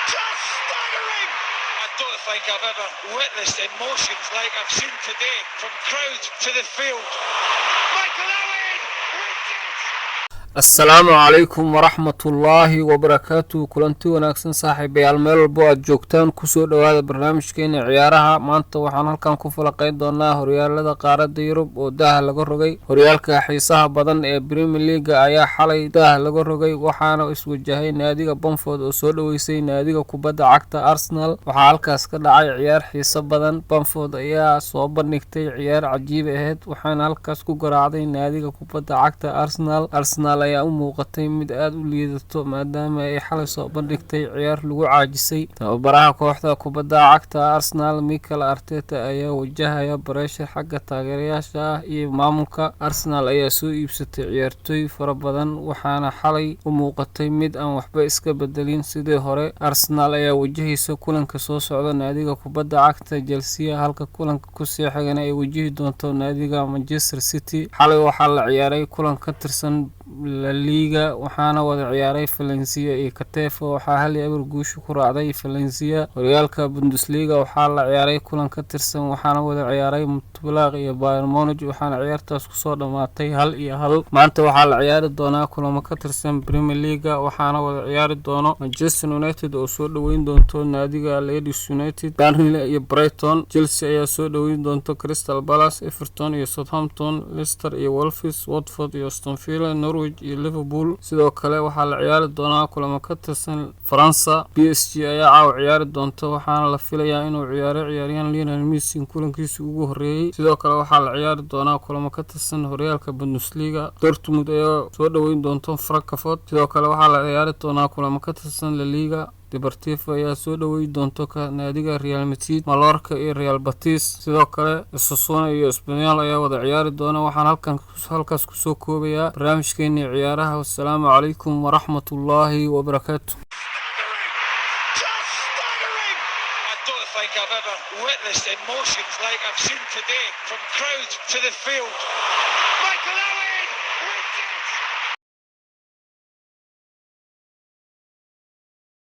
Just staggering! I don't think I've ever witnessed emotions like I've seen today, from crowd to the field. Michael Owen wins it! Asalaamu calaykum waraxmatullaahi wabarakaatu. Kulanti wanaagsan, saaxiibayaal, meel walbo aad joogtaan, kusoo dhowaada barnaamijkeena ciyaaraha. Maanta waxaan halkan ku falaqeyn doonaa horyaalada qaaradda Yurub oo daaha laga rogay. Horyaalka xiisaha badan ee Premier League-ga ayaa xalay daaha laga rogay, waxaana iswajahay naadiga Brentford oo soo dhoweysay naadiga kubadda cagta Arsenal. Waxaa halkaas ka dhacay ciyaar xiiso badan. Brentford ayaa soo bandhigtay ciyaar cajiib aheyd, waxaana halkaas ku garaacday naadiga kubadda cagta Arsenal. Arsenal ayaa u muuqatay mid aada u liidato, maadaama ay xalay soo bandhigtay ciyaar lagu caajisay. Tababaraha kooxda kubadda cagta Arsenal, Mikel Arteta, ayaa wajahaya pressure xagga taageerayaasha ah iyo maamulka. Arsenal ayaa soo iibsatay ciyaartooy fara badan, waxaana xalay u muuqatay mid aan waxba iska bedelin sidii hore. Arsenal ayaa wajahaysa kulanka soo socda naadiga kubadda cagta Chelsea, halka kulanka kusii xigana ay wajihi doonto naadiga Manchester City. Xalay waxaa la ciyaaray kulan ka tirsan La Liga, waxaana wada ciyaaray Valencia iyo Getafe. Waxaa 1-0 guusha ku raacday Valencia. Horyaalka Bundesliga waxaa la ciyaaray kulan ka tirsan, waxaana wada ciyaaray Mönchengladbach iyo Bayern Munich, waxaana ciyaartaas kusoo dhamaatay 1-1. Maanta waxaa la ciyaari doonaa kulamo ka tirsan Premier League-ga, waxaana wada ciyaari doono Manchester United oo soo dhoweyn doonto naadiga Leeds United, Burnley iyo Brighton, Chelsea ayaa soo dhoweyn doonto Crystal Palace, Everton iyo Southampton, Leicester iyo Wolves, Watford iyo Aston Villa, Norwich iyo Liverpool. Sidoo kale waxaa la ciyaari doonaa kulamo ka tirsan Faransa. PSG ayaa caawa ciyaari doonta, waxaana la filayaa inuu ciyaaro ciyaaryahan Lionel Messi kulankiisii ugu horeeyey. Sidoo kale waxaa la ciyaari doonaa kulamo ka tirsan horyaalka Bundesliga. Dortmund ayaa soo dhoweyn doonto Frankfurt. Sidoo kale waxaa la ciyaari doonaa kulamo ka tirsan La Liga. Deportivo ayaa soo dhoweyn doonto ka naadiga Real Madrid, Mallorca iyo Real Betis. Sidoo kale Osasuna iyo Espanyol ayaa wada ciyaari doona. Waxaan halkan halkaas kusoo koobayaa barnaamijkeenii ciyaaraha. Wassalaamu calaykum waraxmatullaahi wabarakaatu. Just staggering! I don't think I've ever witnessed emotions like I've seen today, from crowd to the field.